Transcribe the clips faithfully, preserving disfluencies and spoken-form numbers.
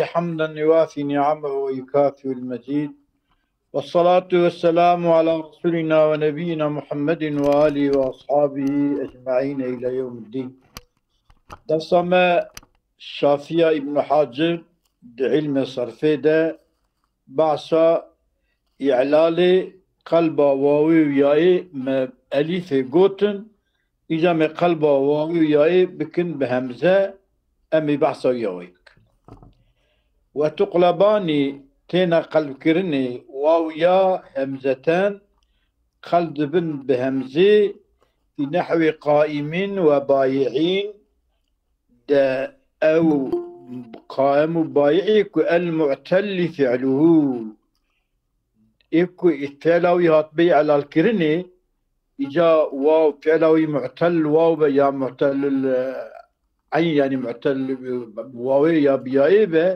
حمدا يوافي نعمه ويكافئ المزيد. والصلاة والسلام على رسولنا ونبينا محمد وآله وأصحابه أجمعين إلى يوم الدين. Dersa me Şafiya Îbn Hacib di îlmê serfê de behsa î'lalê qelba wawê û yayê me elîfê gotin, îca me qelba wawê û yayê bikin bi hemze, em ê behsa wî ya wê bikin. Ve tuqlebanî têne qelbkirinê waw ya hemzeten, qelb dibin bi hemzê, fî nehwê qaîmîn ve bayi'în, de ew qaim û bayi'î ku el mu'tellî fi'luhu, ê ku fi'la wî hatibê î'lalkirinê, îca waw fi'la wî mu'tel waw be ya mu'telul, e, eyn, yanî mu'tel, e, wawê ya bi yayê be,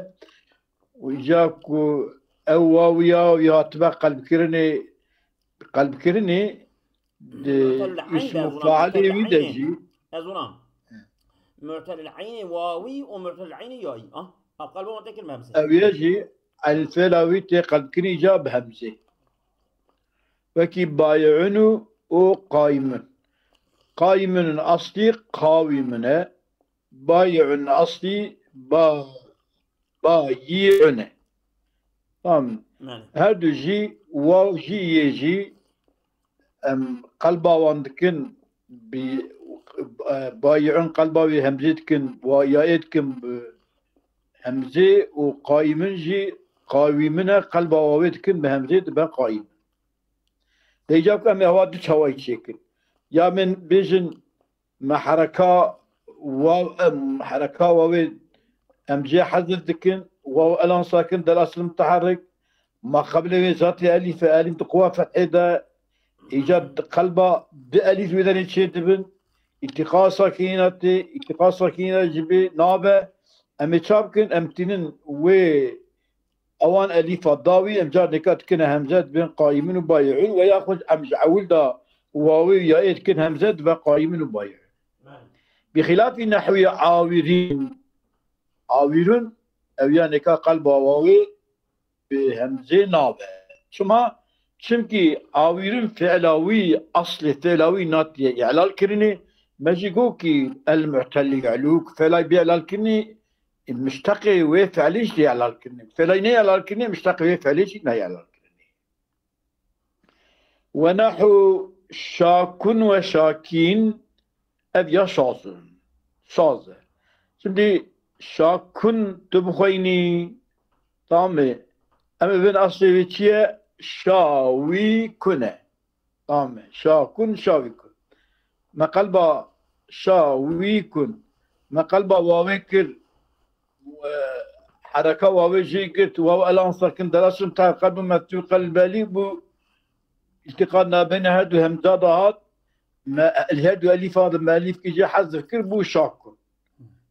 û îca ku ew waw ya wî hatibe qelbkirinê, qelbkirinê di Mu'telul eyn îsm de û ez ona, failê mu'telul wî de eynê. Jî. Ez ona. Mu'telul eynê wawî û mu'telul eynê yayî. Ah, ha, qelba wan tê kir bi hemzê. Ew yê jî elfêla wî tê qelbkirinî îca bi hemzê. Wekî bayi'un û, û qayimun. Qayimun aslî qawîmun e. Bayi'un aslî ba, bayi'un e. Tamam. Belê. Her du jî, waw jî, yê jî, em qelba wan dikin bi, e, bayi'un qelba wî hemzê dikin, wa, yayê dikin bi hemzê û qayimin jî qawîmin e, qelba wawê dikin bi hemzê dibe qayim. Dê îca ku em ê hewa du çawayî çêkin. Ya min bêjin me hereka waw, em hereka wawê em jê hezf dikin, waw elan sakin del asl mutaharrik, ma qeblê wê zatê elîf e, elîf di quwa fethê de, îca qelba du elîf wê derê çê dibin, îltîqa sakinîna tê, îltîqa sakinîna ji bê nabe, em ê ça bikin, em tînin wê ewan elîfa dawî, em car nêka dikine hemze, dibên qayimin û bayi'un, ve yaxud em ji ewil de wawê û yayê dikin hemze, dibe qayimin û bayi'un. Bi xilafî nehwî awirîn, awirun, ew ya nêka qelba wawê bi hemzê nabe. Çima? Çimkî awirun fi'la wî, aslê fi'la wî natiye î'lal kirinê, me jî got kî el mu'telî fi'lû, fi'la bê î'lal kirinê, mişteqê wê fi'lê jî tê î'lal kirinê. Fi'la neyê î'lal kirinê, mişteqê wê fi'lê jî nayê î'lal kirinê. Ve nehu şakun ve şakîn, ev ya şaz in. Şaz e. Şimdi şakun tu bixweyînî, tamam e. Em ê bin aslê wê çi ye? Şawî kun e. Tamam e. Şakun, şawî kun. Me qelba şawî kun. Me qelba wawê kir. E, hereka wawê jê girt. Waw elan sakin derasin ta qelb û metû qelbelî bû. İltiqa nabeyne her du hemza da hat. Me, her du elîfa da me elîf ki jê hezf kir bû şakun.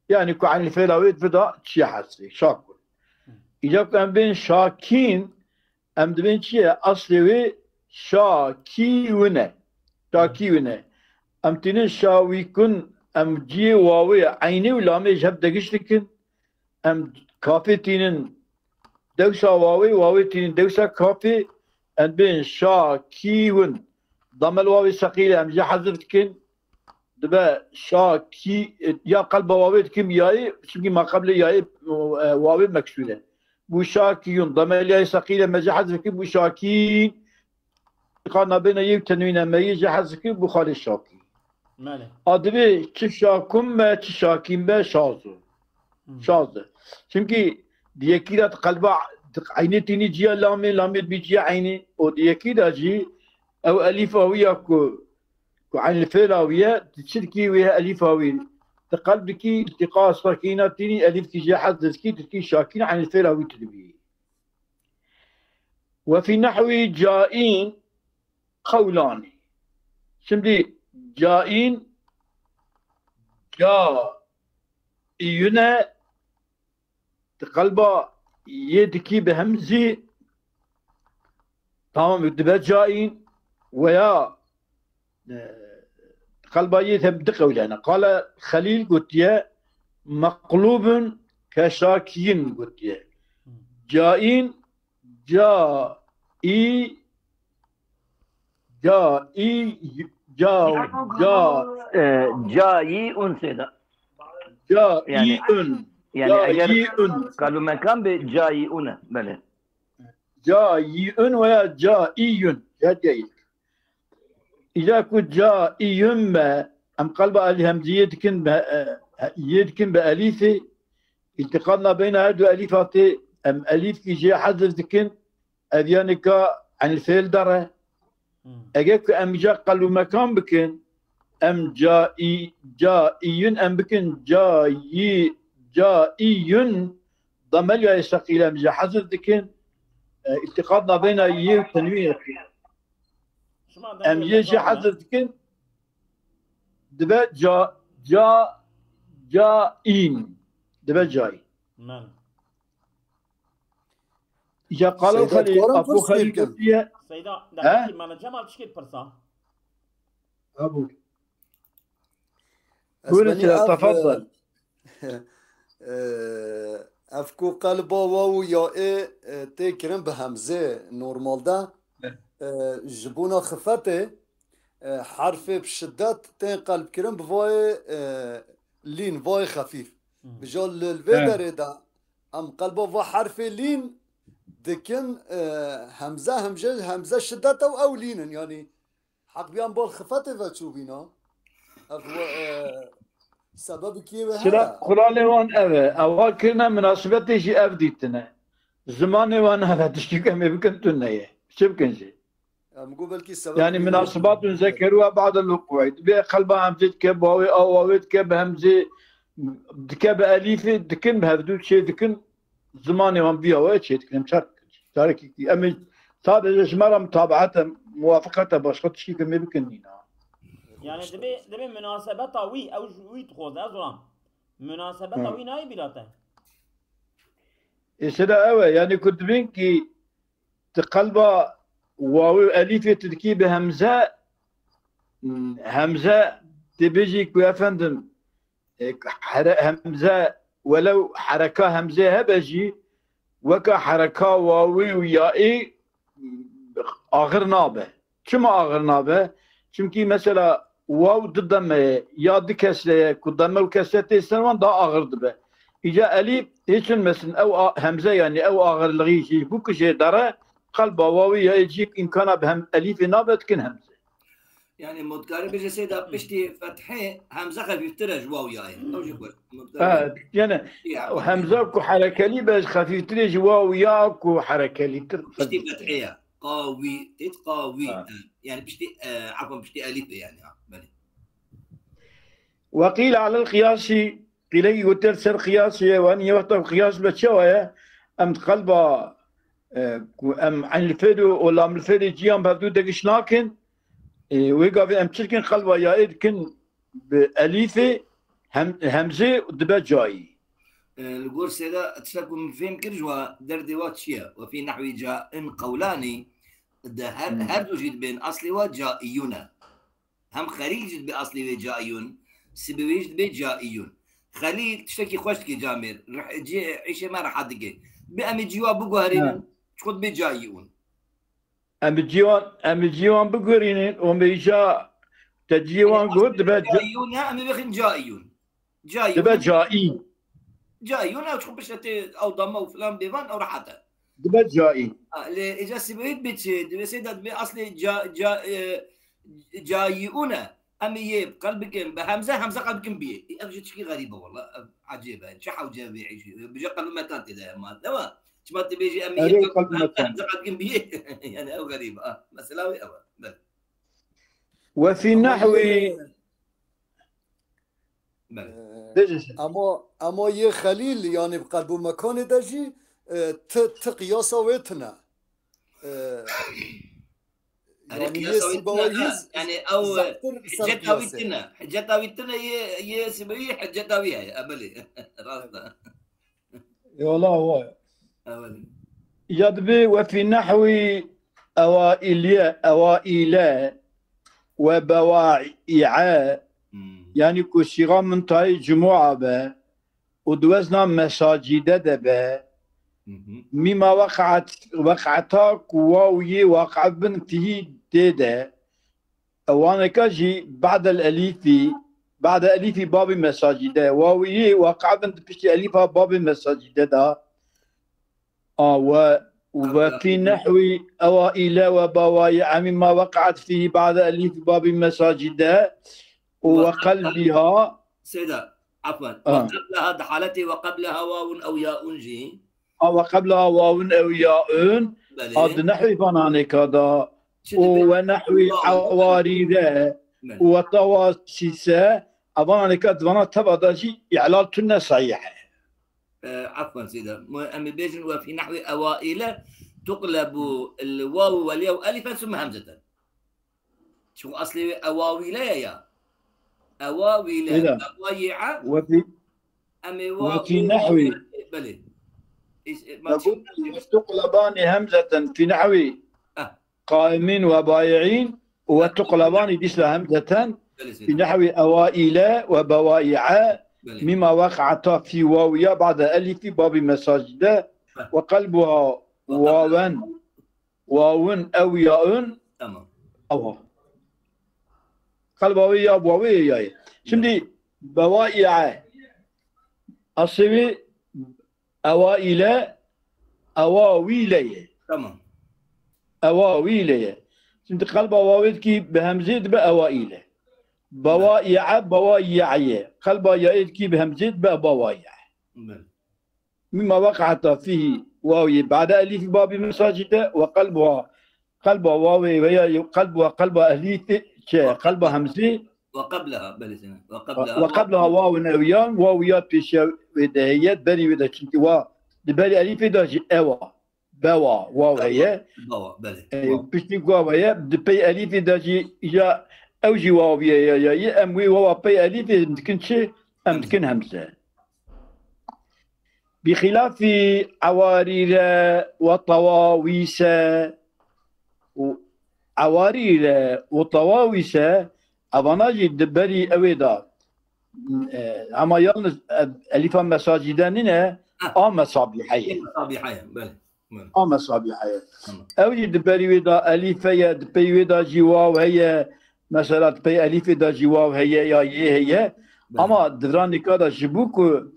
Yani ku eyn fêla wê vida çiye hezfê. Şakun. Îca ku em bên şakîn, em dibên çi ye? Aslê wê şakî win e. Şakî win e. Em tînin şawîkun, em ciyê wawê, eynê û lamê ji hev degiş dikin. Em kafê tînin dewsa wawê, wawê tînin dewsa kafê. Em bên şakî win. Damel wawê seqîle em jê hezf dikin. Dibe şakî, ya qelba wawê dikim yayê, çimkî ma qeblê yayê, e, wawê meksûr e. Bû şakîyun. Damel yayê seqîle me jê hezf dikin, bû şakî. Qana bêne yê tenwîne me yê jê hezf dikin, bû xalê şakî. Belê. A dibê çi şakun be, çi şakîn be, şaz o. Hmm. Şaz e. Çimkî di yekî de qelba, di eynê tînî ciya lamê, lamê dibî ciya eynê. Û di yekî de jî ew elîfa wî ya ku ku eyn li fêla wî ye, tu çi dikî wê elîfa wî? Tu qelb dikî, îltiqa sakîna tînî, elîf kî jê hez dizkî, tu dikî şakîn, eyn li fêla wî tu dibî. Ve fî nehwî caîn qewlanî. Şimdi caîn, ca, îyune, di qelba yê dikî bi hemzî, tamam, dibe caîn, veya, e, qelba yê hem di qewlene. Qale Xelîl gotiye, meqlûbun Keşakîn gotiye. Caîn, ca, î, ca, î, ca, ca, E, cayî un sêda. ca, Yani- î, un. Yani Ca, eger î, un. Kalumekan be cayî un e. Belê. Ca, î, un veya ca, î, un. Ya değil. Îca ku ca, î, un me, em qelba elî hemzî yê dikin be, e, yê dikin be elîfê, îltiqatna beyna her du elîfa tê, em elîfkî jê hezf dikin, ev yanî ka enî fêl dere. Eger ku em îca qelûmekan bikin, em ca, î, ca, î, un em bikin, ca, yî, ca, î, un, damelya yê seqîl em jê hezf dikin, e, îltiqatna beyna yê û tenwîn. Em yê jê hezf dikin, dibe ca, ca, ca, în. Dibe cayî. Men. Îca qala Seyda, Xelîl, dikarim Apo pirs Xelîl bikim? Gotiye, Seyda, He? Daqî, mana Cemal çikê pirsa? Abu. Ez Buyurun benî Seyda, ev, tefaddel. e, e, ev ku qelba waw û ya ê, e, tê kirin bi hemzê normalde, Evet. e, ji bona xifetê, e, herfê bi şiddet tên qelb kirin bi vayê, e, lîn, vayê xefîf. Bi ja li vê Evet. derê de em qelba va herfê lîn dikin, e, hemze, hemze, hemze şiddet ew, ew lîn in. Yanî heqbiyan bal xifetê ve çûbîna. Ev we, e, sebebekî wê Sira heye. Kuralê wan ev e. Ewa kirine minasibetê jî ev dîtine. Zimanê wan ev e. Tiştî ku em ê bikin tu neye. Çi bikin jî? Em got belkî sebeb Yani minasibatun zekeruha ba'del wuku'i. Dibê qelba hemzê dike, bawê a wawê dike, bi hemzê dike, bi elîfê dikin, bi hevdû çê dikin, zimanê wan biya we çê dikin. Em çar, çarekî, em ê sadece ji me re mutabaete, muwafaqete başqa tiştî ku em ê bikin nîna. Yani dibê, dibê munasebeta wî, ew ji wî dixwaze, ez zoram. Munasebeta Hı. Wî nayê bîra te. Êsê de ew e, yani ku dibên ki ti qelba wawê û elîfê tu dikî bi hemze, hemze dibêjî ku efendim, e, here-, hemze welew hereka hemzê hebe jî weka hereka wawê û yaê axir nabe. Çima axir nabe? Çimkî mesela waw di deme ye ya di kesre ye ku deme û kesre tê ser wan da axir dibe. Îca elîf hêçin mesin ew a-, hemze yani ew axirlixî jî bû ku jê dere qelba wawê ya ê cî îmkana bi hem elîfê nabe dikin hemze. Yani mutkarî bêje seyda piştî fethê hemze xefîftir e ji waw yayê. Ew jî xweş. Ha, yani hemze ku herekelî be xefîftir e ji waw ya ku herekelîtir. Piştî fethê ye. Qawî, têt qawî. Ha. Yani piştî, e, afwan piştî elîf e yani. Ha, belê. Weqîl alel qiyasî, qîlekî gotir ser qiyasî ye, wan yê wexta qiyas be çawa ye? Em qelba, e, ku em enî fêr û lamil fêrê ciyan bi hevdû degiş nakin. E, wê gavê em çi dikin? Qelba yaê dikin bi elîfê hem, hemzê dibe cayî. E, li gor sêda tişta ku min fêm kir ji wa derdê wa çi ye? Ve fî nehwî cain qewlanî de her, Hmm. her du jî dibên aslê wa caiyûn e. Hem Xelîl jî dibe aslê wê caiyûn, Sibewî jî dibe caiyûn. Xelîl tiştekî xweş dike camêr, rih-, cî-, îşê me rehet dike. Bi em ê cî wa biguherînin, Ha. çiqo dibe caiyûn. Em bi cî wan, em bi cî wan biguherînin û em bi îca te cî wan got dibe ca-, Caiyûn e, em ê bixin caiyûn. Caiyûn. dibe caî. Caiyûn e, çiqo piştre tê ew dame û filan bêvan ew rehet e. Dibe caî. Ha, lê êca Sibewî dibe çi? Dibe sêda dibe aslê ca, ca, e, caiyûn e. Em ê yê qel bikin, bi hemze, hemze qel bikin biyê. Ev jî çikî xerîb e wala, ev ecêb e. Çi hewce vê êşî? Bi jê qelûmekan tê de hema. Dema, çima tu bêjî em ê Erê yê qel, qelûmekan. hemze qel bikin biyê? Yani ev xerîb e. Ah, mesela wê ev e. Belê. Ve fî nehwî. Belê. Bêje sen. Ama, ama yê Xelîl yani bi qelbûmekanê de jî, e, ti, ti qiyasa wê tine. E, Erê yani yê qiyasa wî Sîbawayî tine, ha. Yani ew zaftir ser hiceta wî qiyasê. tine. Hiceta wî tine yê, yê Sibewî hiceta wî heye. E, belê. Rast e. Eyvallah, vay. E, belê. Ya dibê ve fî nehwî ewaîliye, ewaîle ve bewaî'e, Hmm. yani ku sîga mintayê cumûa be, û di wezna mesacîde de be. Mîma weqat, weqata ku waw yê waqe bin fîhî tê de. Ewaneka jî ba'del elîfî, ba'de elîfî babî mesacîde. Waw yê waqe bin di piştî elîfa babî mesacîde de. A we, we fî nehwî ewa île we bawayî emî ma weqat fîhî ba'de elîfî babî mesacîde û we qelbîha. Seyda, afwen. Ah. Ve qebleha, di haletê ve qebleha wawun ew yaun jî. A we qebleha wawun ew yaun. Belê. A di nehwî vananêka da. Çi û dibe? We nehwî ewarîre. Belê. Û we tawa sîse. A vananêka di vana teva da jî î'lal tune sahîh e. E, afwen seyda. Mu-, em ê bêjin ve fî nehwî ewaîle tuqlebu el wawu vel yawu elifen sümme hemzeten. Çunku aslê wê ewawîle ye ya. Ewawîle, Seyda. Ewayi'e, Ve fî, em ê ve fî waw-, nehwî. Belê. Îs-, e, ma Ve çi-, bu tuqlebanî hemzeten fî nehwî. Ah. Qaimîn ve bai'în ve tuqlebanî dîsle hemzeten Belê, Seyda. Fî nehwî ewaîle ve bawai'e Belê. Mîma weqata fî wawiya ba'de elîfî babî mesacîde Heh. Ve qelbuha Ve wawen. Wawun ew yaun. Tamam. Ewa. Qelba wê ya, wawê ya ye. Şimdi bewa î'e. Asê wê ewa île, ewa wîle ye. Tamam. Ewa wîle ye. Şimdi qelba wawê dikî bi hemzê dibe ewa île. Bewa î'e, bewa ya'e ye. Qelba ya'ê dikî bi hemzê dibe bewa ya'e. Belê. Mîma weqata fîhî wawî ba'de elîfî babî mesacîde ve qelbuha. Qelba wawê veya qelbuha qelba elîfî çi? Qelba hemzî. Ve qebleha, belê sene. Ve qebleha. Ve qebleha wawin ew yan, waw ya pêşiya wê de heye, berî wê de çimkî wa di berî elîfê de jî ewa. Bewa, waw heye. Bewa, belê. E, Waw. Piştî waw heye, di pey elîfê de jî ya ew jî waw ye ya, ya, ya, em wê wawa pey elîfê dikin çi? Em Hemze. Dikin hemze. Bi xilafî ewarîre ve tawawîse û ewarîre û tawawîse evana jî di berî ewê de, e, ama yalnız, e, elîfa mesacîde nîne, Heh. A mesabîhe ye. Mesabîhe ye, belê. Belê. A mesabîhe ye. Tamam. Ew jî di berî wê de elîf heye, di pey wê de jî waw heye. Mesela di pey elîfê de jî waw heye ya yê heye. Belê. Ama di vira nîka de ji bo ku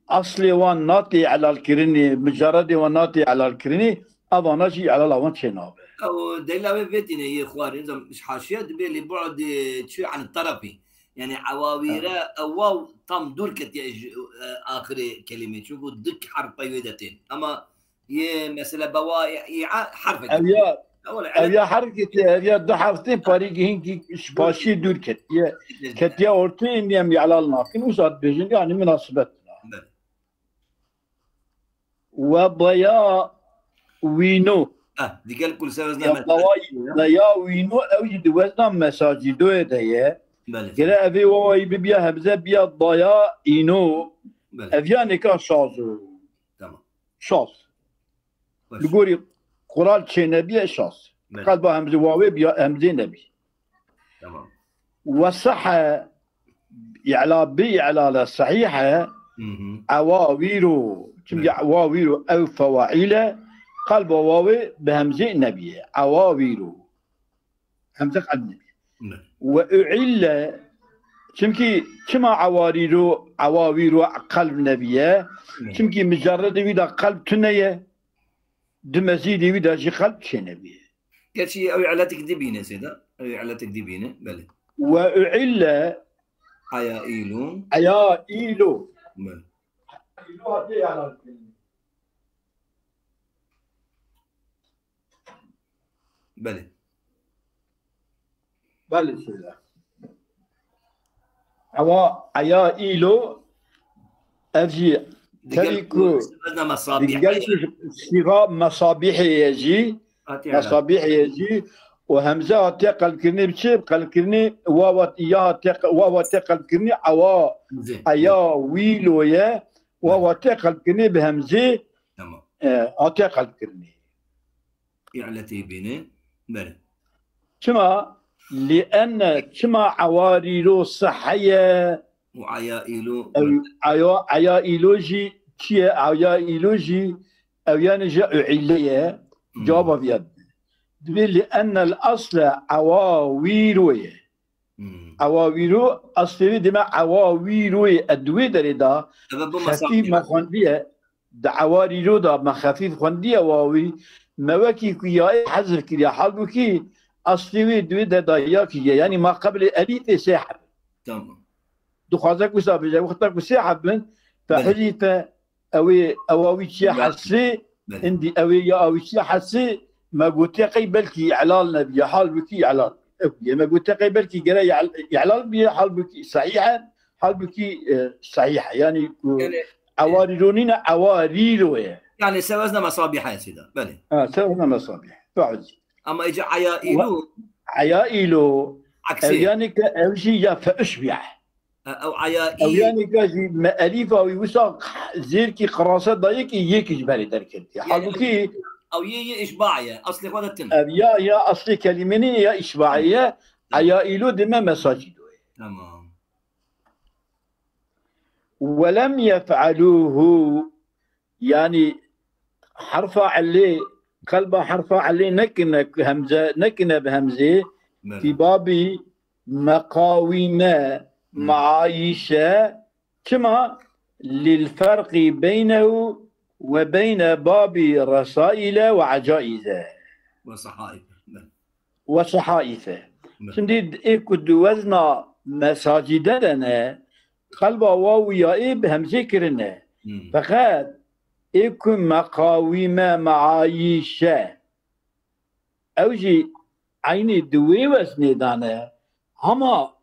aslê wan natê elalkirinê, micaredê wan natê elalkirinê, evana jî elala wan çênabe. Ew delîla wê vê tîne yê xwarê, zam, ji haşiye dibê lê bu'd çi an tarafî. Yani ewawîre, Ha. Ew waw tam dûr ketiye ji, e, axirê kelimê. Çunku du harf pey wê de tên. Ama yê mesela bewa, î, î, a, harf Ev ya, Ew le, ev ya harf ketiye, ev ya du harf tên, parî gihîn ki ji paşî dûr ketiye. Ketiye ortê, êndî em î'lal nakin, wisa dibêjin, yani minasibet. Belê. Ve beya wîno. Ha, digel kul se wezna Ya mesaj. Beya, beya wîno, ew jî di wezna mesacîdoyê de ye. Belê. Gere evê wawayî bibiya hemze biya daya îno. Belê. Ev ya nêka şaz o. Tamam. Şaz. Baş. Li gorî qural çênebiye şaz. Belê. Qelba hemze wawê biya hemzê nebî. Tamam. Ve sehe, i'la bi i'lale sehîhe, Hı hı. Ewa wîro. Çimkî Evet. Ewa wîro ew fewaîle, qelba wawê bi hemzê nebiye. Ewa wîro. Hemze qelb nebiye. Evet. Ve u'ille, çimkî çima ewa rîro, ewa wîro qelb nebiye? Evet. Çimkî micerredê wî de qelb tune ye. Di mezîdê wî de jî qelb çênebiye. Gerçi ew îletek dibîne sêda. Ew îletek dibîne. Belê. Ve u'ille Eya îlo. Eya îlo. Belê. Îlo hatiye îlan kirin. Belê. Belê sêda. Ewa eya îlo ev jî Digel tevî ku ku, digel ku sîga mesabîhê ye jî, Hatiye mesabîhê ye jî û hemze hatiye qelkirinê bi çi? Qelkirinê wawa ya hatiye, wawa hatiye qelkirinê ewa Hemze. Eya wîlo ye, wawa hatiye qelkirinê bi hemzê, Tamam. E, hatiye qelkirinê. Îletê bîne. Belê. Çima? Li enne, çima ewarîro seheye û eya îlo. Ew eya, eya îlo jî çi ye? Eya îlo jî ew yani ji îlle ye. Hmm. Cevaba viya. Divê li ennel asle ewawîro ye. Hmm. Ewawîro, aslê wî dime ewawîro ye. E, di wê derê de xefîf me xwendiye. Di ewarîro de me xefîf xwendiye wawî, me wekî ku yayê hezf kiriye. Halbûkî aslê wî di wê de da ya kiriye. Yanî ma qeblê elîfê sê heb. Tamam. Dixwaze ku wisa bêje, wexta ku sê heb bin, te hizî te ewê, ewa wî çiye hesê, hindî ewê ya awî çiye hesê, me gotiye qey belkî îhlal nebiye, halbûkî îhlal. Ew ye, me gotiye qey belkî gere îhl-, îhlal biye, halbûkî sehîh e, halbûkî, e, sehîh e. Yanî ku ewarîro nîne, ewarîro ye. Yani sewezna mesabîh e sêda. Belê. Ha, sewezna mesabîh. Faizî. Ama ece eya îlo. Eya îlo. Ew yani ke ew jî ya fe'uş biye. Ew eya î. Ew yani ke jî me elîfa wî wisa zêrkî qirase dayikî yekî ji berê derketiye. Halbûkî ew yê yê îşba ye. Aslê xwe de tune. Ev ya, ya aslê kelîme nîne ya îşba ye. Eya îlo dime mesacî doye. Tamam. Welem yef'alûhu, yanî herfa elê, qelba herfa elê nekine, hemze nekine bi hemzê, fî babî meqawîme, meayîşe, çima? Lil ferqî beynehu ve beyne babî resaîle ve ecaize. Ve sehaife. Ve sehaife. Şimdi ê ku di wezna mesacîde de ne, qelba waw û yaê bi hemzê kirine. Feqet ê ku meqawîme, meayîşe, ew jî eynî di wê weznê de ne. Hema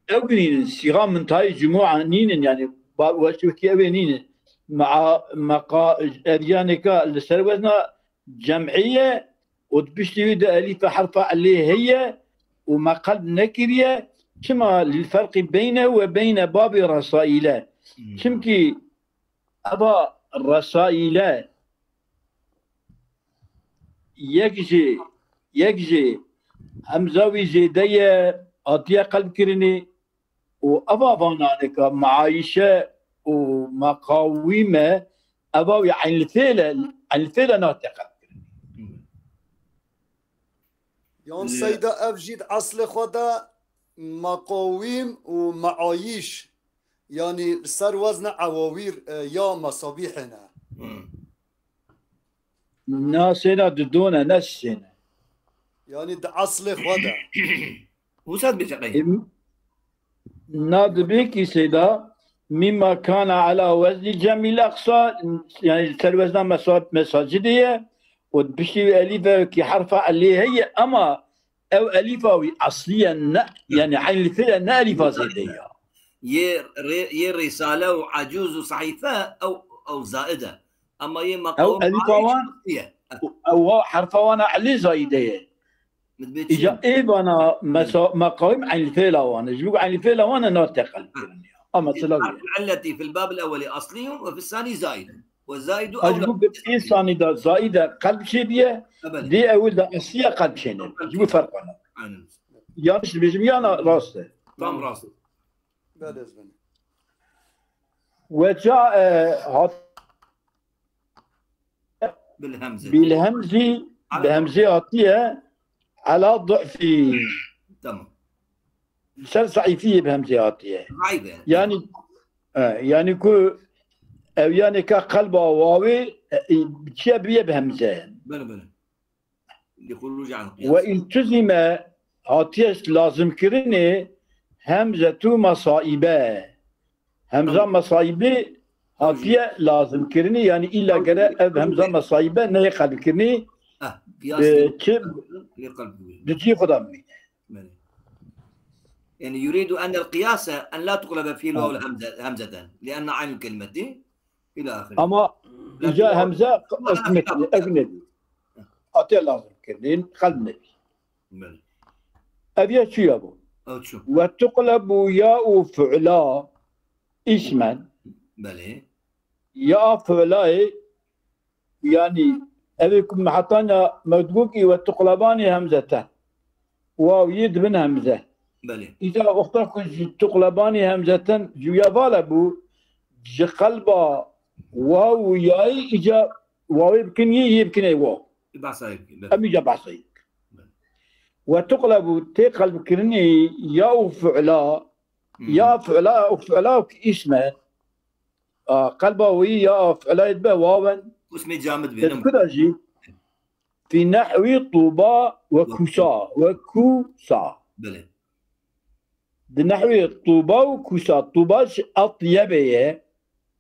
ew nînin, sîxa mintayê cumûa nînin, yani ba-, weşî wekî ew ê nînin. Mea-, meqa-, ev yanêka li ser wezna cem'î ye û di piştî wî de elîfe herfa elê heye û me qelb nekiriye. Çima? Lil ferqî beyne ve beyne babî resaîle. Hmm. Çimkî eva resaîle yek jî, yek jî hemza wî zêde ye, hatiye qelb kirinî. Û eva vananeka meayîşe û meqawîme, eva wî eynlfêle, eynlfêle nate qelb kirin. Yan seyda ev jî di eslê xwe de meqawîm û meayîş, yanî li ser wezne ewawîr, e, ya mesabîhê ne. Na sêna didone, ne sêne. Yanî di eslê xwe de. Wisa dibêje qey? Em, na dibê kî sêda, mîma kana ala weznî cemîl aqsa, yani ser wezna mesa-, mesacidê ye, û piştî wî elîfe ki herfa elê heye, ama ew elîfa wî eslî ye, ne, yani eynlfê ye, ne elîfa zêde ya. Yê rê-, yê rîsale û ecûz û sehîfe ew, ew zaid e. Ama yê meqawîm elîfa wan, ew herfa wana elê zayîde ye. Îca ê vana mesa-, meqawîm eynlfêla wan e. Ji bo eynlfêla wan e nate qelb kirin ya. Ama silav ye. Elletî fil bab el ewwelî aslî ve fil sanî zaid. Ve zaidu ewla. Ji bo bi ê sanî de zaîde qelb çêbiye, dê ewil de eslî ye qelb çêne. Ji bo ferq wana. Yanlış dibêjim yana rast e. Tam rast. Belê ez benim. Weca, e, hat Bil hemze. Bil hemzi, bi hemzê hatiye, ala du'fi. Tamam. Ser saîfiyê bi hemzê hatiye. Zayıf yani. Yani, e, yani ku ev yani ka qelba wawê, e, e, çiye biye bi hemze. Bele, bele. Ve iltuzime hatiye lazimkirinê hemzetu mesaibe. Hemza mesaibe hatiye lazimkirinê, yani illa gere ev hemza mesaibe neyê qelbkirinê, e, çi di cî xwe de bimîne. Yani yuridu ennel qiyase en la tuqlebe fi'lu ew hemzeten. Li enne aynel kelimeti. Îlâ ahirî. Ama îca hemze qelb nebî, ev nebî. Hatiye lazim kirin, qelb nebî. Belê. Ev ya çi ya bû? Ew çi? Ve tuqlebu ya û fi'la ismen. Belê. Ya fi'layê, yani, ev ê ku me hetanya mewdûkî ve tuqlebanî hemzeten. Waw yê dibin hemze. Belê. Îca wexta ku ji tuqlebanî hemzeten ji ya vale bû, ji qelba waw û yayî îca wawê bikin yê, yê bikin ê waw. Behsa yê bikin. Em îca behsa yê bikin. We tuqlebû tê qelbkirinê ya û fi'la, ya fi'la û fi'la û îsme. A, qelba wî ya fi'la dibe wawen. Û ismê camid bê. Te kuda jî fî nehwî tûba we kusa, we kusa. Belê. Di nehwî tûba û kusa, tûba ji etyebê ye,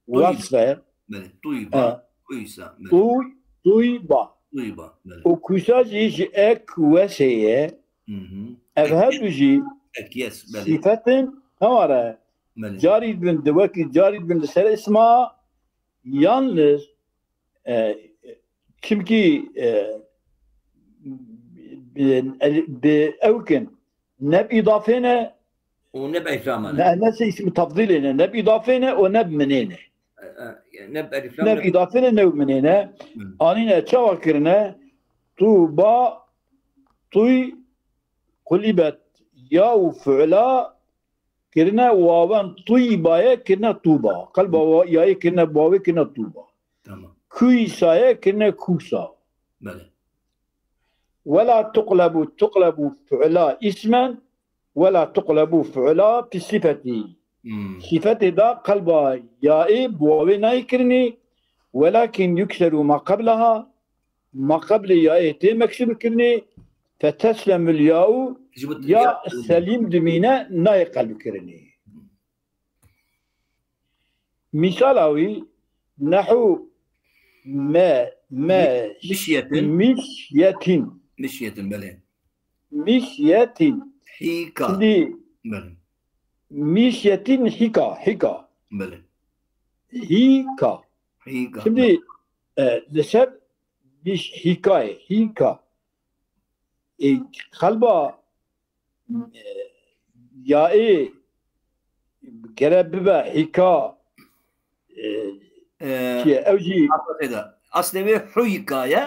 wasf e. Belê. Tûyba. Kuysa. Belê. Tûy, tûyba. Tûyba. Belê. Û kusa jî ji ek wesê ye. Hı hı. Ev her du jî Ek yes. Belê. sîfetin heware. Belê. Carî dibin di wekî, carî dibin di ser isma, yalnız, e, çimkî, e, bi, bi ewkin ne bi îdafê ne, Û ne bi îframa ne. ne, ne se îsmi tefdîlê ne, ne bi îdafê ne û ne bi minê ne. E, e, ne bi îfram Ne ne bi îdafê ne, ne bi minê ne. Hı. Anîne çawa kirine? Tûba, tûy, qulîbet, ya û fi'la kirine wawen tûybaye kirine tûba. Qelba wa-, yayê kirine bi wawê kirine tûba. Tamam. Kuysaye kirine kusa. Belê. Wela tuqlebu, tuqlebu fi'la ismen, wela tuqlebu fi'la fi sifetî. Hmm. Sifetê de qelba yaê bi wawê nayê kirinî, welakin yukseru ma qebleha, ma qeblê yaê tê meksûr kirinî, feteslemul yau, Ji bo ya selîm dimîne nayê qelb kirinî. Mîsala wî nehu me, me, Mişyetin. mişyetin. Mişyetin, belê. Mişyetin. Hîka. Şimdi Belê. mişyetin hîka, hîka. Belê. Hîka. Hîka. Şimdi, e, li ser miş-, hîkayê, hîka. E, qelba, e, yaê gere bibe hîka, e, Ee, çi ye? Ew jî Aslında aslê wê huyka ye.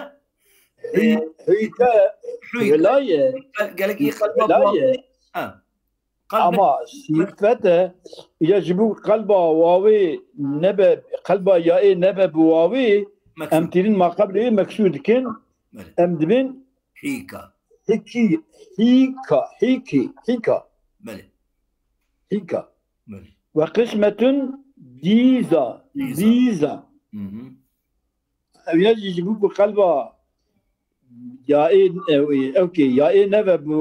hî-, hîka Huyka. Fi'la ye. Gel-, gelek iyi Fi'la kalma bu. ye. Ha. Kalbi Ama sifet e, ya ji bo qelba wawê nebe, qelba yaê nebe bi wawê, em tînin ma qeblê meksûr dikin, Belê. Em dibin Hîka. hîkî, hîka, hîkî, hîka, Belê. hîka. Belê. Ve qismetun dîza, Dîza. dîza. Hı hı. Ev ya jî ji bo ku qelba yaê, ew, ew kê, yaê neve bi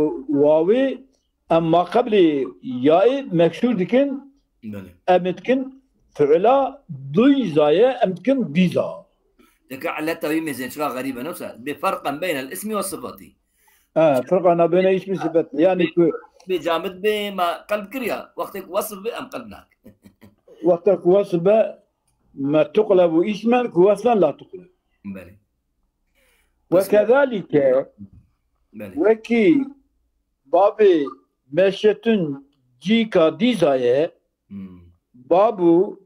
wawê, em ma qeblê yaê meksûr dikin, Belê. em dikin fi'la dîza ye, em dikin dîza. Deke illeta wî mêzên çira xerîb e, ne wisa? Bê ferqen beynel ismi ve sıfatî. Ha, ferqa nabeyne ismi sifet. Yani ku Bê camid bê, ma qelb kiriya. Wextê ku wesf bê, em qelb nak. Wexta ku wesf be, me tuqlebu ismen ku wesfen la tuqleb. Belê. Ve kezalike, Belê. wekî babê meşetun cîka dîza ye, Hmm. babu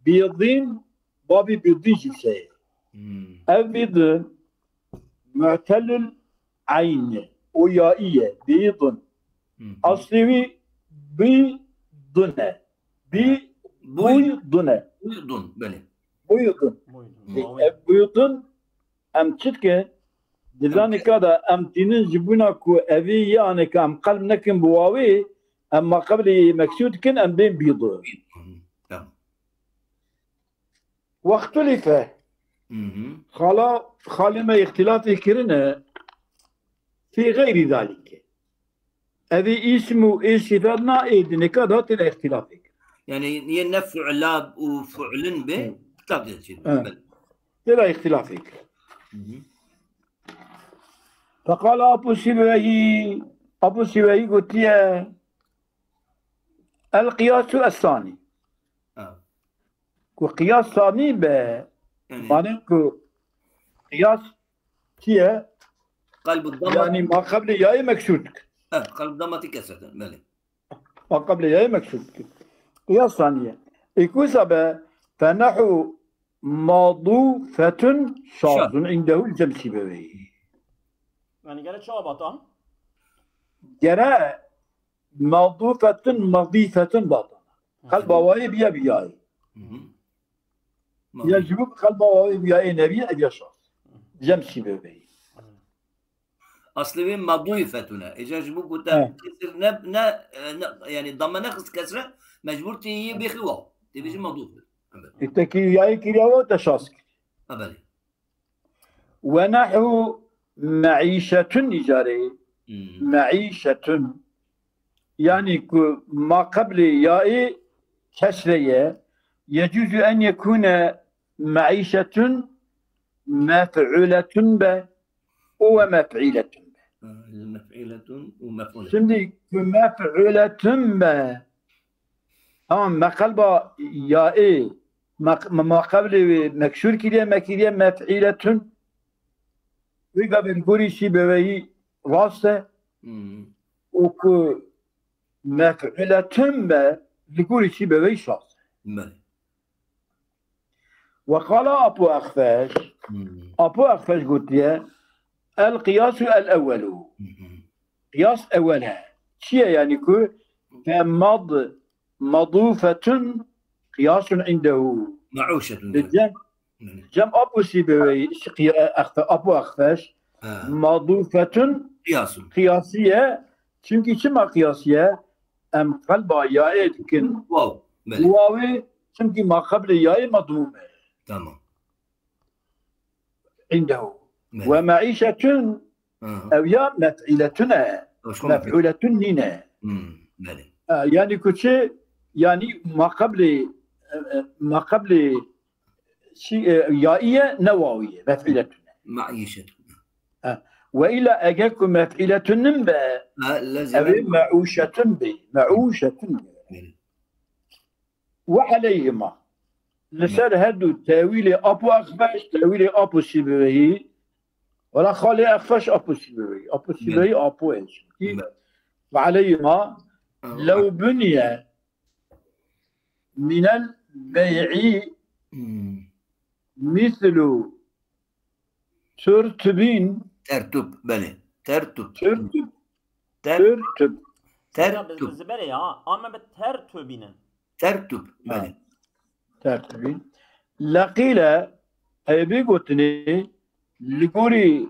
bîdîn, babî bîdîn jî se ye. Hmm. Ev bîdin mu'telul eyn e. O yaî ye. Bîdin. Hmm. Aslî wî bîdin e. Bî, Bûy. bûydin e. Bûydun, belê. Bûydin. Bûydun. Hı. Ev bûydin em çi dikin? Di vê aneka de em tînin ji bûna ku evî yanê ke em qelb nekin bi wawê, em ma qeblê meksûr dikin, em bên bîdin. Hı, tamam. Wextulîfe. Hı hı. Xala, xalê me îxtilafê kirine fî xeyrî zalîke. Evî îsm û ê sifet na ê di nika de têne îxtilafê kirin. Yani niye ne fu'la û fu'lin be? Hı. Kitap yazıyor. Hı. Belê. Têne îxtilafê kirin. Hı hı. Feqala Abu Sîbeweyî, Abu Sîbeweyî gotiye, El qiyasu es-sanî. Ha. Ku qiyas sanî be, Yani, mane ku qiyas çi ye? kalbu dama, Yani ma qeblê yaê meksûr dikin. ha, kalbu dama ti kesreten, belê. Ma qeblê yaê meksûr dikin. Qiyas sanî ye. Îkusa be, fenehu madufetun şazun indehu cem Sîbeweyî. Yani gere çawa batan? Gere Madûfetun, madîfetun batana. Qelba wayê biye biyayê. Hı hı. Ya ji bo qelba wayê biyayê nebiye, ev ya şaz. Cem sî bibeyî. Aslê wê madûfetun e. Êca ji bo ku te kesir ne, ne, e, ne, yani damme nexist kesre, mecbur tê yê bêxî waw. Tê bêjî madûfet. Evet. Îtekî yayê kiriya we te şaz kir. Ha, belê. Ve nehu meîşetun îcarê. Hmm. Meîşetun. Yani ku ma qeblê yaê kesre ye, yecuzu en yekune meîşetun mef'uletun be. O ve mef'iletun be. Mef'iletun ve mef'uletun. Şimdi ku mef'iletun be. Tamam, me qelba yaê, me, me, me qeblê wê meksûr kiriye, me kiriye mef'iletun. Wê gavê li gorî sîbeweyî rast e. Hmm. Û ku mef'iletun be, li gorî sîbeweyî şaz e. Belê. Ve qala Apo Exfeş, hmm. Apo Exfeş gotiye, el qiyasu el ewwelu. Hmm. Qiyas ewwel e. Çi ye yani ku fe mad, madûfetun qiyasun indehu. Me'uşetun. Cem, cem Apo Sîbeweyî, Apo Exfeş, madûfetun qiyasun. Qiyasiye. Çünkü çima qiyasiye? Em qelba yaê dikin. Wow. Wawê, çünkü ma qeblê yaê madûm e. Tamam. Indehu. Ve meîşetun, ev ya mef'iletun e. Mef'uletun nîne. Hmm, belê. E, yani ku çi, yani ma qeblê, e, e, ma qeblê şî, e, yaiye ne wawiye, mef'iletun e. Meîşetun. E, ve illa eger ku mef'iletun nin be, ev ê me'uşetun be. Me'uşetun be. Belê. Ve aleyhima. Li ser her du tewîlê Apo Exfeş, tewîlê Apo Sîbeweyî. Wela xalê Exfeş Apo Sîbeweyî. Apo Sîbeweyî Apo e çünkü. Ve aleyhima lew buniye minel bey'i mislu Turtubîn. Tertub, belê. Tertub. Turtub. Ter- Turtub. Tertub. Ziberê ya. Ame bi tertubîne. Tertub, belê. Tertubîn. Leqîle, heye bê gotinê, li gorî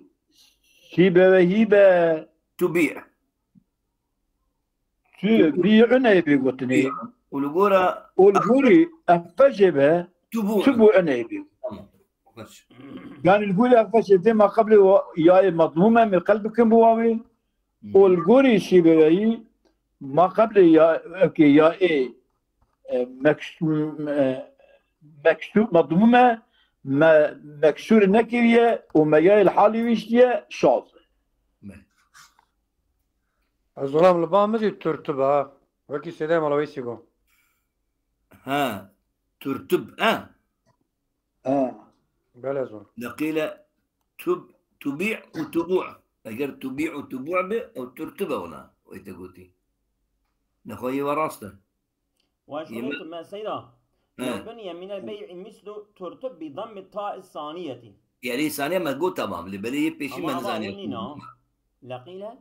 Sîbeweyî be. Tubî. Tu bî'un ê bê gotinê. Û li gora Û li gorî Exfeşê be. Tubu. Tubu'un ê bê. Tamam. Baş. Yani li gorî Exfeşê dê ma qeblê yayê madmûm em ê qelb bikin bi wawê. Û li gorî Sîbeweyî ma qeblê ya, evkê ya ê, e, meks-, e, meksû-, madmûm e, me, meksûr nekiriye û me yayê li halî wî ştiye şaz e. Ez zolam li ba min jî turtib e ha. Wekî Sêdayê Mala Weysî got. Ha, turtib, ha. Ha. Belê zor. Leqîle tub, tubî û tubû. Eger tubî û tubû be, ew turtib e wina. Wê te gotî. Nexwe yê we rast e. Weş Yeme- me seyda. He. Lew buniye minel bey'i mislu turtub bi dammi ta'is saniyeti. Yerê saniye me got tamam. Li belê yê pêşî me Ama ama nizaniye. hûn nîna. Leqîle.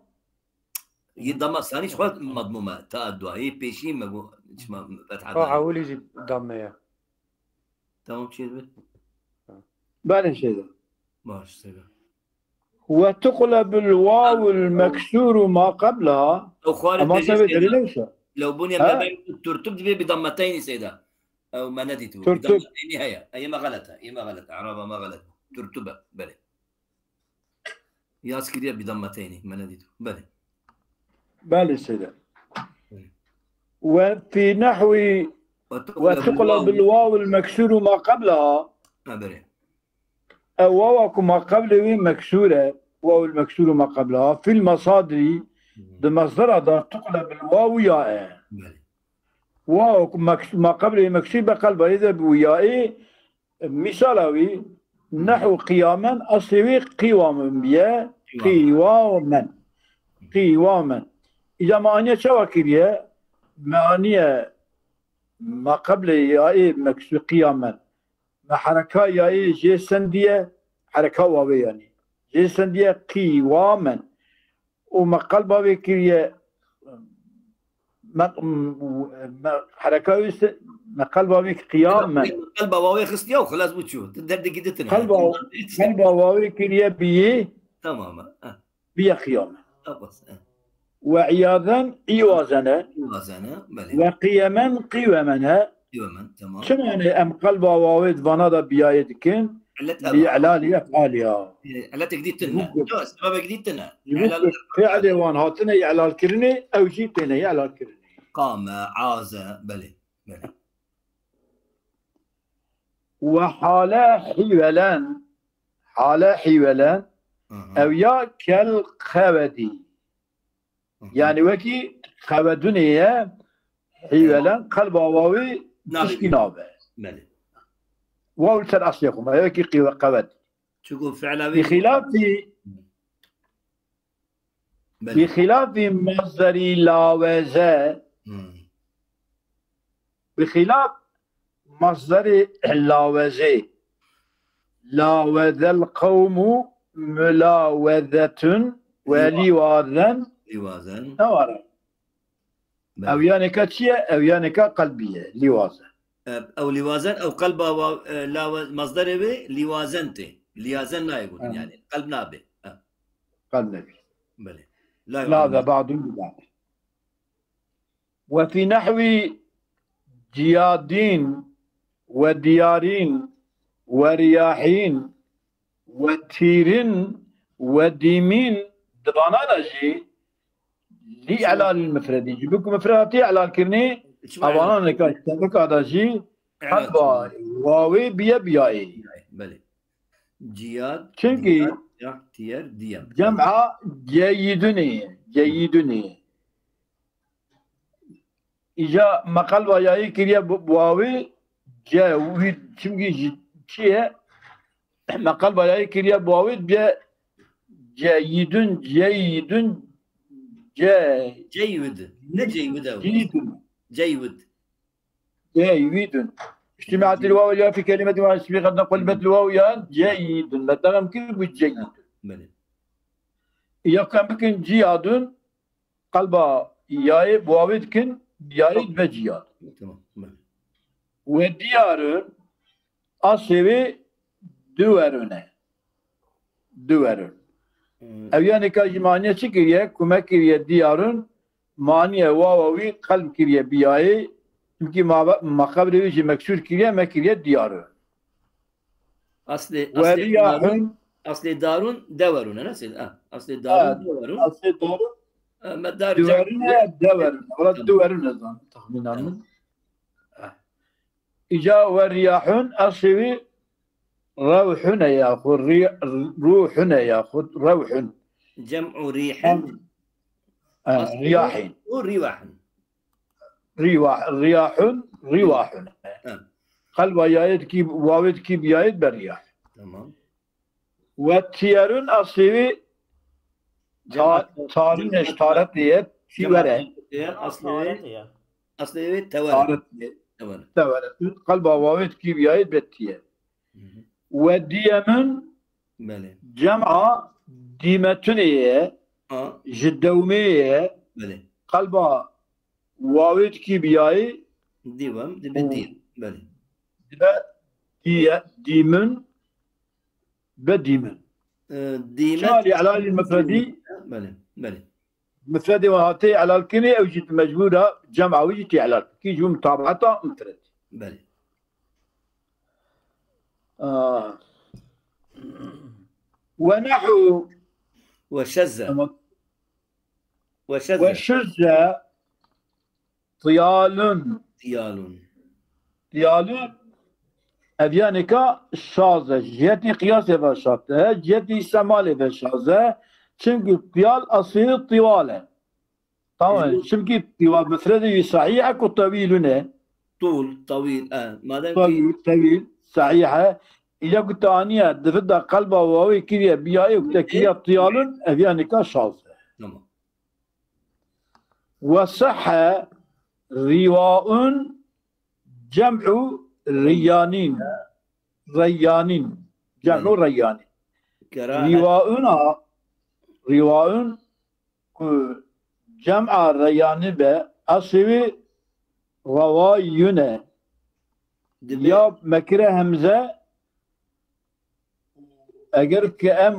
Yê dama sanî ji xwe madmûm e. Ta dua. Yê pêşî me got. Çima fetha Ha dayê. ewilî jî damme ye. Tamam çi be? Belê şeyde. Baş seyda. Ve tuqlebul wawul meksûru ma qebla. Ew xwarê Ama te jê tabii seyda. Delil neyse. Lew bûniye Ha? me be turtub dibê bi dammeteynî seyda. Ew me nedît. Turtub. Bi dammeteynî heye. Ê me xelet e. Ê me xelet e. Eraba me xelet. Turtub e. Belê. Yaz kiriye bi dammeteynî. Me nedît. Belê. Belê seyde. Ve fi nehwi ve tuqlebul wawul meksûru ma qebla. Ha, belê. Ew wawa ku ma qeblê wî meksûr e, wawul meksûru ma qebla. Fil masadri, di masdera da tuqlebul wawu ya e. Belê. Waw, meks-, ma qeblê meksûr be qelba yê de bi ya ê, misala wî, nehu qiyamen, eslê wî qiwamen biye, qiwamen. Qiwamen. Îca me aniye çawa kiriye? Me aniye ma qeblê ya ê meksûr qiyamen. Me hereka ya ê jê sendiye, hereka wawê yanî. Jê sendiye qiwamen. Û me qelba wê kiriye, me, me, hereka wî se-, me qelba wî qiyam me. Qelba wawê xistiya û xilas bû çû. Tu derdekî ditin. Qelba, qelba wawê kiriye biyê. Tamam. Ha. Biye qiyam. Abbas. Ha. Ve iyaden îwazene. Îwazene, belê. Ve qiyemen qîwemene. Qîwemen, tamam. Çima ne em qelba wawê di vana da biyayê dikin? Li elalî efaliya. Elatek dî tine. Sebebek dî tine. Fiilê wan hatine îlalkirinê, ew jî têne îlalkirinê. Qame, aze, belê. Belê. Ve hale hîvelen. Hale hîvelen. Ew ya kel qewedî. Yani wekî qewedunê ye, hîvelen qelba wawî tişkî nabe. Belê. Waw li ser eslê xwe me, wekî qîwe qewed. Çuku fi'la wî. Bi xilafî, bi xilafî mazderî laweze. Bi xilaf masderê lawezê. Lawezel qewmu mulawezetun ve liwazen. Liwazen. Ne wara. Ew yaneka çi ye? Ew yaneka qelbî ye. Liwazen. Ew liwazen, ew qelba wa, e, lawe-, masderê wê liwazen tê. Liyazen nayê gotin yani. Qelb nabe. Qelb nebî. Belê. Laze ba'dun bi ba'd. Ve fî nehwî ciyadîn ve diyarîn ve riyahîn ve tîrin ve dîmîn di vana de jî lî elalî mifredî. Ji bo ku mifred hatî elalkirinê, evanan neka ji tevika de jî qelba wawê biye biyayê. Belê. Ciyad, çimkî diyar, tiyer, diyem. Cem'a ceyidunê, ceyidunê. Îca me qelba yayî kiriye bi, bi wawê, ce, wî, çimkî ji çi ye? Me qelba yayî kiriye bi wawê, ce, ceyidun, ceyidun, ce. Ceywid. Ne ceywid ew? Ceyidun. Ceywid. Ceywidun. اجتمعت الواو والياء في كلمة واحدة سبقت قلبت الواو ياء جيد. Me devam kir bû ceyid. Belê. Ya ku em bikin ciyadun, qelba yayê bi wawê dikin, yayê dibe ciyad. Tamam. Belê. Ve diyarun, aslê wê diwerun e. Diwerun. Hmm. Ew yanê ka ji maniye çi kiriye? Ku me kiriye diyarun, maniye wawa wî qelb kiriye biyayê. Çimkî ma, ma qebrê wî jî meksûr kiriye, me kiriye diyarun. Aslê, ve aslê riyahun. Darun, aslê darun dewerun, e, nasıl? Ha, aslê darun dewerun. Aslê darun. Ha, me dar diwerun e, dewerun. Wala diwerun e zan, tahmînan min. Îca ve riyahun, aslê wî rewhun e yaxud ri-, ruhun e yaxud rewhun. Cem'u rihin. Em, e, aslê riyahîn. Û riwahun. Riwa-, riyahun, riwahun. He. Qelba yayê dikî, wawê dikî biyayê dibe riyah. Tamam. Ve tiyerun aslê wî ta-, tarine, taretê ye, tîwere. Aslê wê, aslê wê tewere. Taretê ye. Tewere. Tewere. Qelba wawê dikî biyayê dibe tiyer. Hı hı. Ve diyemin, belê, cem'a dîmetunê ye, ji dewmê ye, belê, qelba wawê dikî biyayê. Dîwem, dibe dîm. Belê. Dibe diye, dîmin, be dîmin. E, dîmet. Çima li elalî mifredî? Belê, belê. Mifredê wan hatê elalkirinê, ew jî mecbûr e, cem'a wî jî tê elalkirin. Kî ji bo mutabaeta mifred. Belê. Aa. Ve nehu. Ve şezze. Tamam. Ve şezze. Ve şezze. Tiyalun. Tiyalun. Tiyalun. Ev yanî ka şaz e. Cihetî qiyasê ve şaz e. Cihetî semalê ve şaz e. Çimkî tiyal aslî tiwal e. Tamam. Hı. Çimkî tiwal mifredê wî sahîh e ku tewîlun e. Tûl, tewîl, e. Madem tewîl, tewîl, sahîh e. Îca ku te aniye, di vir de qelba wawê kiriye, biyayê ku te kiriye tiyalun, ev yanî ka şaz e. Tamam. Ve sahhe riwaun cem'u riyanîn. Reyanîn. Cem'u reyanîn. Riwaun a, riwaun ku cem'a reyanî be, Eslê wî rewayun e. Dibe. Ya me kire hemze, eger ke em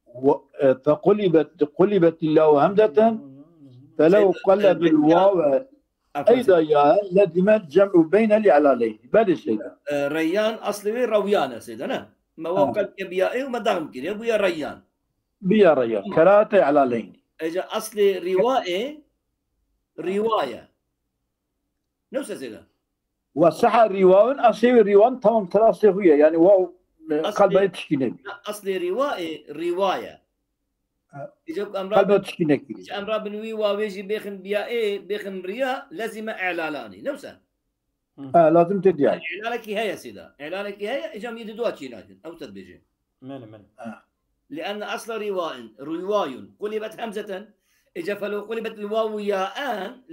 و-، e, فقلبت، قلبت الواو همزة، فلو قلب الواو أيضا ياء لزم الجمع بين الإعلالين. Belê seyda. E, Reyyan eslê wê rewyan e seyda, ne? Me wa Ha. qelb ke bi ya ê û me dexm kiriye, bûye Reyyan. Bûye Reyyan. Tamam. Kerahete i'laleyn. Eca eslê rîwa ê, rîwa ye. Ne wisa seyda? Ve seha rîwawin, eslê wê rîwan tamam, tera eslê xwe ye. Yani waw, e, Eslê qelba yê tişkî nebî. Na, eslê rîwa ê, rîwa ye. Ha. Îca ku em Qelba rabin, tişkî nekî. Îca em rabin wî wawê jî bêxin biya ê, bêxin riya, lezîme îlalanî. Ne wisa? Hı. Ha, lazim tê diya. Yani îlalekî heye seyda. Îlalekî heye, îca em yê di dua çî nakin. Ew te dibêje. Mele, mele. Ha. لأن أصل رواء، رواي، قلبت همزة، إجا فلو قلبت الواو ياء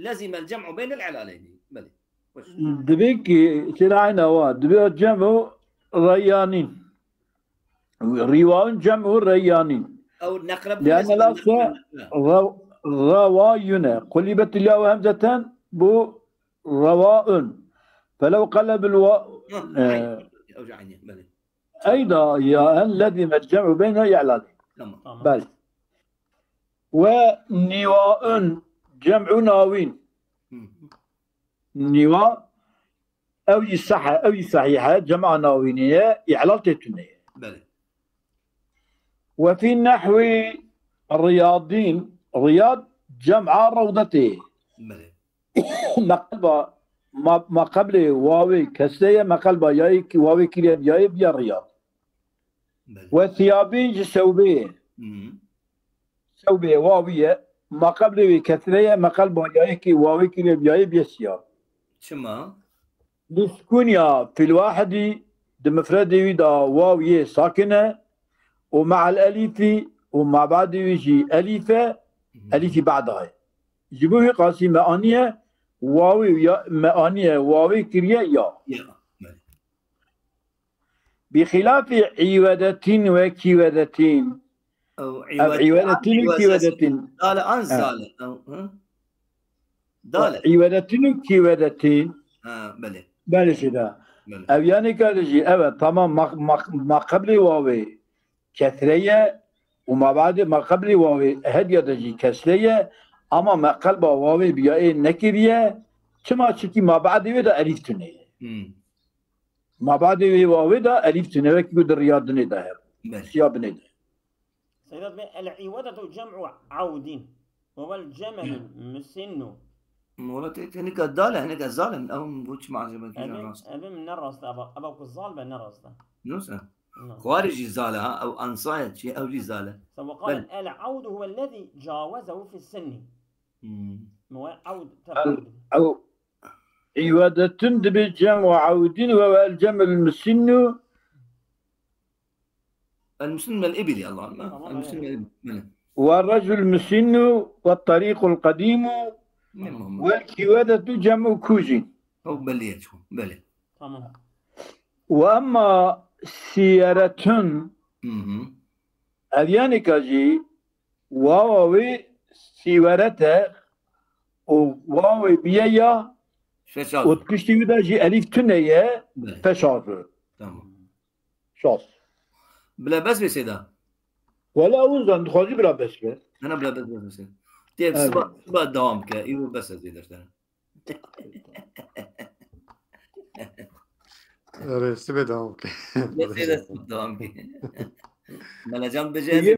لزم الجمع بين العلالين. Belê. Xweş. Divê ki sirayna wa, divê cem û reyyanîn. Rîwaun cem û reyyanîn. Ew neqreb لأن الأصل ر-، روایون. قلبت الياء همزة بو رواء. فلو قلب الواو، Hı, e, eyn. Ew jî eyn e, belê. Eyda ya en lezîme cem'u beyne i'lalî. Tamam. Tamam. Belê. Ve niwaun cem'u nawîn. Hı. Niwa, ew jî sehe, ew jî sehîhe, cem'a nawînî ye, i'lal tê tune ye. Belê. Ve fî nehwî riyadîn, riyad cem'a rewdetê. Belê. Meqelba, ma, ma qeblê wawê kesre ye, meqelba yayê ki wawê kiriye bi yayê biya riyad. Belê. Ve thiyabîn ji sewbê ye. Hı hı. Sewbê wawî ye, ma qeblê wê kesre ye, meqelba yayê ki wawê kiriye bi yayê biye siyab. Çima? Li sukûn ya fîl wahidî di mifredê wî de waw yê sakin e û me'el elîfî û mabadê wî jî elîf e, Hı. elîfî ba'da ye. Ji bo wî qasî me aniye wawê ya, me aniye wawê kiriye ya. Ya, belê. Bi xilafî îwedetîn ve kîwedetîn. Ew Ev îwedetîn û kîwedetîn. Dale an zale. Ew, hı? Dale. Îwedetîn û kîwedetîn. Ha, belê. Belê şida. Belê. Ev yanî kar jî, evet, tamam, ma, ma, ma qeblê wawê kesre ye û ma badê, ma qeblê wawê hediya de jî kesre ye, ama me qelba wawê biya ê nekiriye, çima? Çikî ma badê wê de elîf tune ye. Hmm. Ma badê wê wawê de elîf tune, wekî ku di riya dinê de hebe. Belê. Siya binê de. Seyda dibê, العودة جمع عود، وهو الجمل المسن. Mola tê, tê nika dal e, nika zal e, ew bû çima acaba kî Ev ê, rast? Ev ê min ne rast e, eva, eva ku zal be ne rast e. Nûsa? Na. Xwarê jî zal e ha, ew ansaya çi, ew jî zal e. Sa وقال Belê. العود هو الذي جاوزه في السن. Hmm. Ew, ew, îwedetun dibê cem û ewdîn ve vel cemil misinnu. El misinnu el ibili, Allahümme. Tamam, evet. El misinnu el ibili. Ve racul misinnu ve tariqul qadimu vel kiwedetu cem'u kuzin. Ew belli ye ço, belê. Tamam. Ve emma siyeretun, Hı hı. Ev yanî ka jî wawa wê sîweret e û wawê biye ya Feşar. û piştî wî de jî elîf tune ye Belê. Feşar. Tamam. Şas. Bila bes be seyda. Wela ew zan dixwazî bila bes be. Hena bila bes be seyda. Tê Evet. siba, siba dewam ke. Îro bes e zêde işte. Erê, sibê dewam ke. Bes seyda siba dewam ke. Melacan bije.